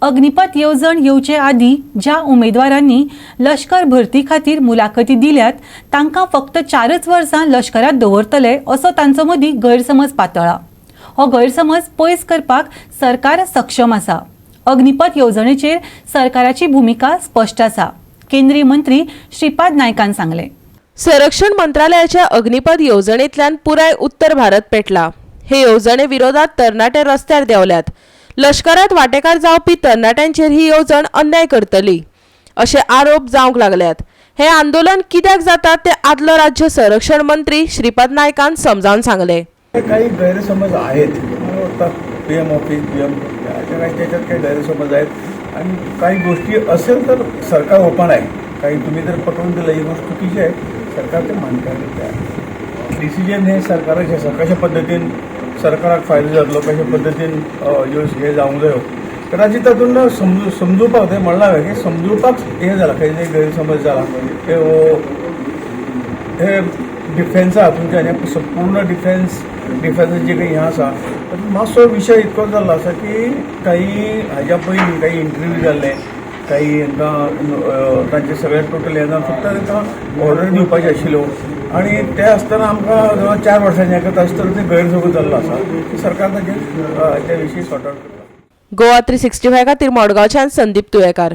अग्निपथ येवजण येवचे आदीं ज्या उमेदवारांनी लश्कर भरती खातीर मुलाखती दिल्यात तांकां फक्त 4च वर्सां लश्करात दवरतले असो तांचो मदीं गैरसमज पातळ्ळा. हो गैरसमज पयस करपाक सरकार सक्षम आसा. अग्निपथ येवजणेचेर सरकाराची भुमिका स्पश्ट आसा, केंद्रीय मंत्री श्रीपाद नायकान सांगलें. संरक्षण मंत्रालयाच्या अग्निपथ येवजणेंतल्यान पुराय उत्तर भारत पेटला. हे येवजणे विरोधात तरणाटे रस्त्यार देंवल्यात. लश्करात वांटेकार जावपी तरणाट्यांचेर ही येवजण अन्याय करतली अशे आरोप जावंक लागल्यात. हें आंदोलन कित्याक जाता तें आदलो राज्य संरक्षण मंत्री श्रीपाद नायकान समजावन सांगलें. काही गैरसमज आहेत. मला वाटतं पीएम ऑफिस, पीएम काही त्याच्यात काही गैरसमज आहेत आणि काही गोष्टी असेल तर सरकार ओपन आहे. काही तुम्ही जर पटवून दिलं ही गोष्ट चुकीची आहे, सरकार ते मान्य करायला. डिसिजन हे सरकाराचे आसा. कशा पद्दतीन सरकाराक फायदो जातलो, कशा पद्दतीन ह्यो हे जावंक जायो, कदाचित तातूंत समजुपाक तें म्हणलां हांवें की समजुपाक हें जाला, खंय तरी गैरसमज जाला. ते हे डिफेन्सा तुमच्या हें पूर्ण डिफेन्साचे काही हें आसा, तातूंत मातसो विशय इतको जाल्लो आसा की काही हाज्या पयलीं काही इंटरव्यू जाल्ले, काही हांकां तांचे सगळे टोटल हें जावन फक्त तांकां ऑर्डर दिवपाची आशिल्ल्यो आनी ते आसतना आमकां 4 वर्सांचें करता आसतना ते गैरसमज जाल्लो आसा की सरकार ताचेर त्या विशीं सॉर्ट आवट करता. गोवा 365 खातीर मडगांवच्यान संदीप तुयेकार.